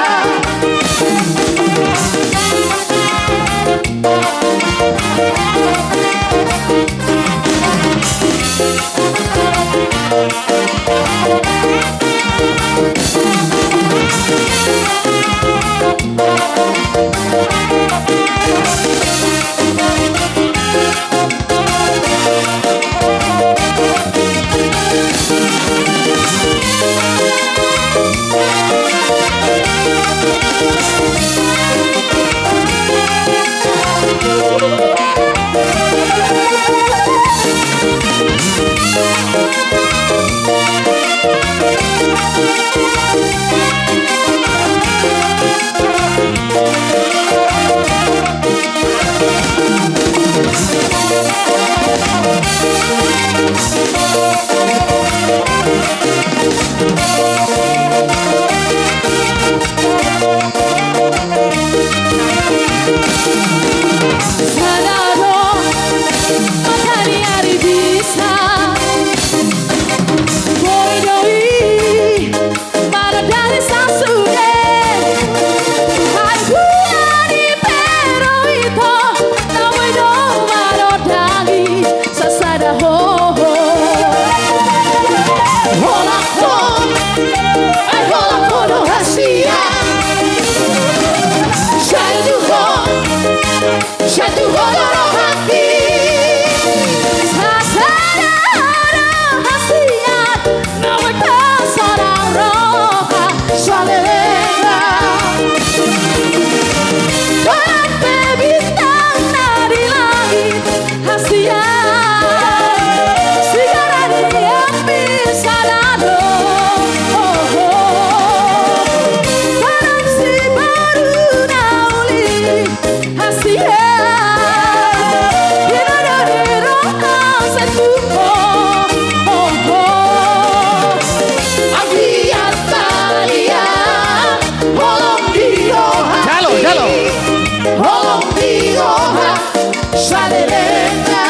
Sada do mataniari bisa, boi do i manodali sasude. Harguna ni pero ito, na boi do manodali sasada ho. Holan ho, ai holan ho do hasian. Sai tu ho, sai tu ho do rohangki. Sasada ho do hasian, na boi pasahat roha saleleng. Holan pe bintang na di langit, hasian, sigaran ni api sada do. Barang si boru na uli, hasian, di na di roha sai tu ho. Ambiar talia, holong di roha. Jalo, jalo. Holong di roha. Salelengna.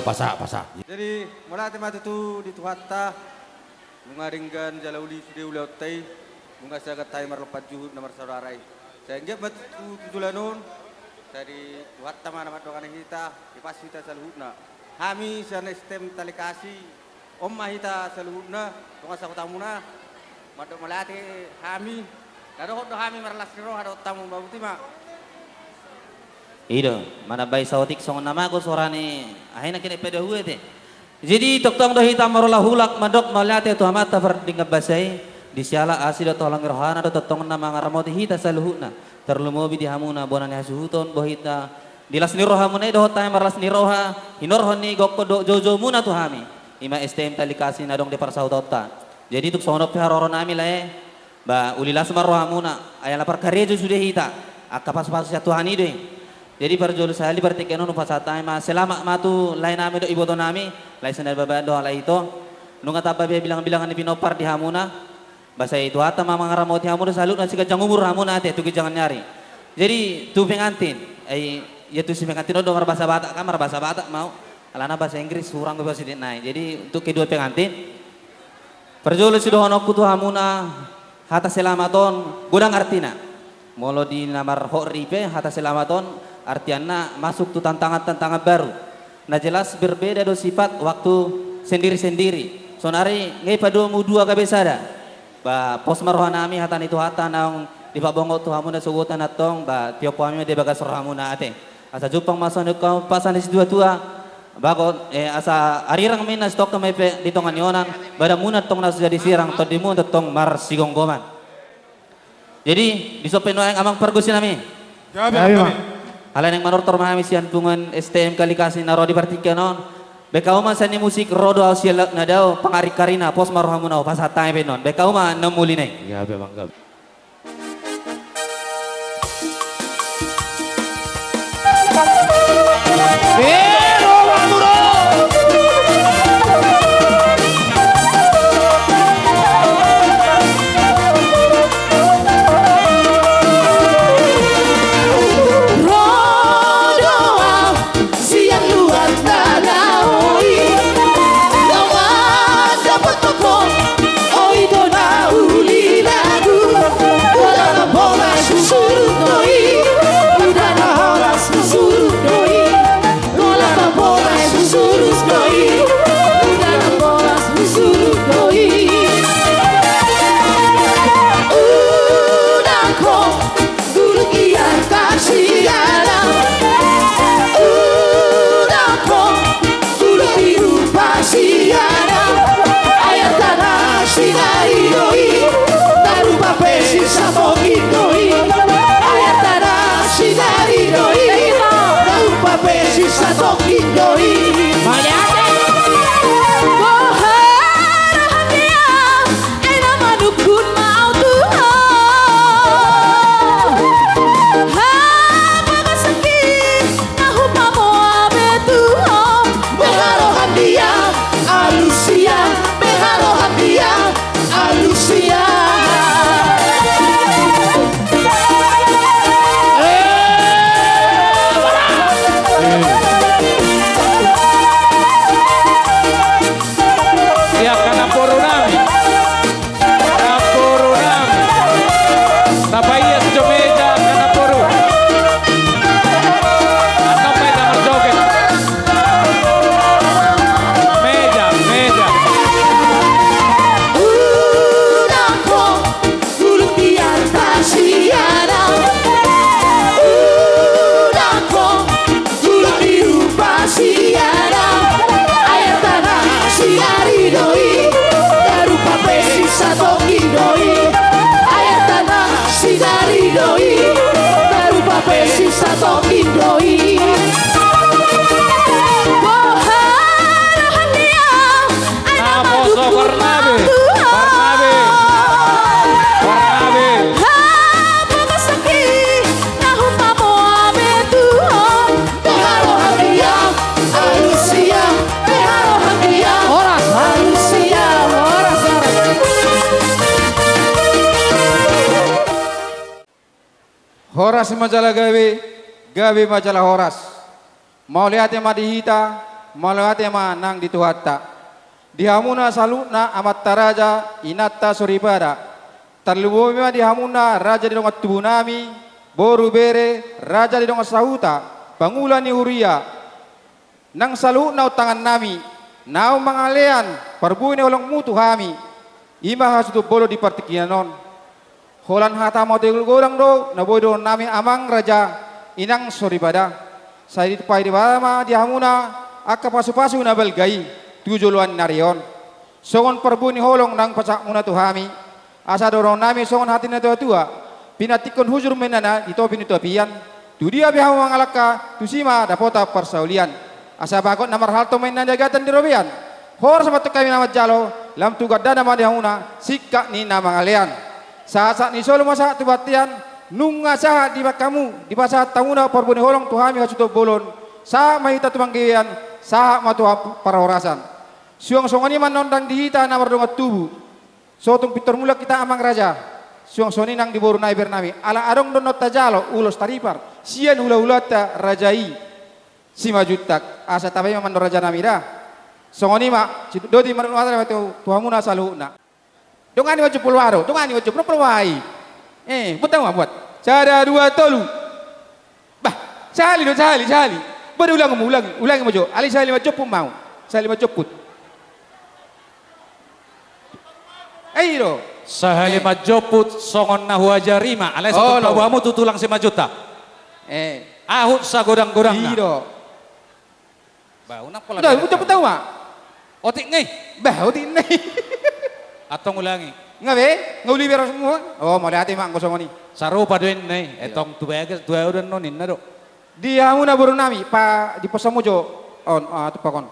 Pasahat, pasahat. Jadi, mauliate ma tutu di Tuhanta, nunga denggan jala uli sude ulaonta i, nunga sagat hami marlompan juhut na marsaudara i. Sai anggiat ma tutu tu joloan on, sai di Tuhanta ma na mandongani hita, dipas hita saluhutna. Hami sian S T M Tali Kasih, on ma hita saluhutna, tonga sahutamuna, mandok mauliate hami, na dohot do hami marlas ni roha dohot hamu, boti ma. I do, manambai saotik songon na mago sorani, akhirna kena pada hue te. Jadi tongtong do hita marolak-olak mandok mauliate tu Amanta pardenggan basa i, di siala asi dohot holong ni rohana do tongtong na mangaramoti hita saluhutna, tarlumobi di hamuna bona ni hasuhuton bohita, di las ni rohamuna i dohot hami marlas ni roha, hinorhon ni gokhon dohot joujoumuna tu hami, i ma S T M Tali Kasih na adong di parsahutonta. Jadi tung songon on pe haroronami lae, ba uli las ma rohamuna, ai ala parkarejo sude hita, angka pasupasu sian Tuhan i do i. Jadi parjolo sahali partingkian on hupasahat hami ma selamat ma tu laenami dohot ibotonami, lae sian Baban dohot halak ito. Nunga tamba be bilang-bilangan ni pinompar di hamuna. Ba sai Tuhanta ma mangaramoti hamuna saluhutna siganjang umur hamuna ate tu ginjang ni ari. Jadi tu pengantin, ai ia tu si pengantin on do marbahasa Batak kan, marbahasa Batak ma au. Alana bahasa Inggris hurang be bahasa Inggris nai. Jadi untuk kedua pengantin, parjolo sidohononku tu hamuna, hata selamat on godang artina. Molo di na marhot ripe, hata selamat on artianna masuk tu tantangan-tantangan baru. Na jelas berbeda do sifat waktu sendiri-sendiri. Sonari nga i padomu dua gabe sada. Ba pos ma rohanami hata ni Tuhanta naung dipabongot tu hamuna sogot antong, ba tiop hami ma di bagas rohamuna ate. Asa jumpang ma songon i pasahat ni situatua. Bagot, eh, asa arirang ma inna sitongka ma i pe di tonga ni onan, badanmuna antong na so jadi sirang, tondimuna antong marsigomgoman. Jadi, di son pe nuaeng amang pargonsinami. Gabe, gabe. Alai naeng manortor ma hami sian punguan S T M Tali Kasih na ro di partingkian on. Baen hamu ma sian ni musik, ro do au sian laut na dao, pangaringkarina, pos ma rohamuna, hupasahat hami pe on. Baen hamu ma na umuli nai. Gabe, amang, gabe. Ro do au sian luat danau i, na mandapot ho, oi do na uli lagu. Holan na bolas husurut do i, holan na bolas husurut do i, holan na bolas husurut do i, holan na bolas husurut do i. Unang ho, gulung iar hasiana. Unang ho, gulung tirup hasiana. Ai artana sinari do i, na rupa pe sisa tongkin do i. Ai artana sinari do i, na rupa pe sisa tongkin do i. Boha roham di au, ai na manungkun ma au tu ho. Hamu ma sangkin na hupamoa be tu ho. Boha roham di au, alus ia. Boha roham di au, alus ia. Ia, angka namboru nami. Namboru nami. Tapaias jo meja, angka namboru. Angka meja marjoget. Meja, meja. Unang ho, gulung tiar hasiana. Unang ho, gulung tirup hasiana. Ai artana sinari do i, na rupa pe sisa tongkin do i. Ai artana sinari do i, na rupa pe sisa tongkin do i. Boha roham di au, ai na manungkun ma au tu ho. Barnabe. Barnabe. Hamu ma sangkin na hupamoa be tu ho. Boha roham di au, alus ia. Boha roham di au, horas, alus ia. Horas, horas. Horas ma jala gabe, gabe ma jala horas. Mauliate ma di hita, Mauliate ma nang di Tuhanta. Di hamuna saluhutna amanta raja, inanta soripada. Tarlumobi ma di hamuna raja ni dongan tubunami, boru bere, raja ni dongan sahuta, pangula ni huria. Nang saluhutna ontangannami, naung mangalean parbue ni holongmu tu hami, i ma hasuhuton bolon di partingkian on. Holan hata mauliate godang do na boi dohononnami amang raja, inang soripada. Sai dipaidebata ma di hamuna angka pasupasu na balga i tu joloan ni ari on. Songon parbue ni holong naung pasahatmuna tu hami, asa dohononnami songon hata ni natuatua: Pinantikhon hujur ma inna na di topi ni tapian. Tudia pe hamu mangalangka, tusi ma dapotan parsaulian. Asa bagot na marhalto ma inna di agatan di robean. Horas ma antong hami na manjalo, lam tu gandana ma di hamuna singkat ni na mangalean. Sahat-sahat ni solu ma sahat tu bontean, nunga sahat dibahen hamu, dipasahat hamuna parbue ni holong tu hami hasuhuton bolon, sahat ma hita tu panggabean, sahat ma tu parhorasan. Suang songon i ma annon nang di hita na mardongan tubu. So tung pintor mulak hita amang raja, suang songon i nang di boru nai bere nami. Ala adong do annon tajalo ulos taripar sian hulahulanta raja i Simanjuntak, asa tabahen ma annon raja nami da. Songon i ma, sidok dohot i ma tu, tu hamuna saluhutna. Dongani ma jempol waro, dongani ma jempol, jempol wai. Eh, buat hamu ma, buat. Sada, dua, tolu. Bah, sahali do, sahali, sahali. Bah, ulangi ma, ulangi, ulangi ma jo. Alai sahali manjomput ma hamu. Sahali manjomput. Eh, i do. Sahali manjomput songon na huajari ma. Alai songon na huboan hamu tu tulang Simanjuntak. Eh. Ahut sagodang-godangna. I do. Bah, unang pola. Udah, udah, udah, ma. Otik ni. Bah, otik ni. Antong ulangi. Nga be, nga uli bere semua. Oh, mauliate ma anggo songon i. Sarupa do inna i. Iya. Antong tu bagas, tu ahu do annon inna do. Di hamuna boru nami, pa, di pos hamu jo. On, ah, tu pakon.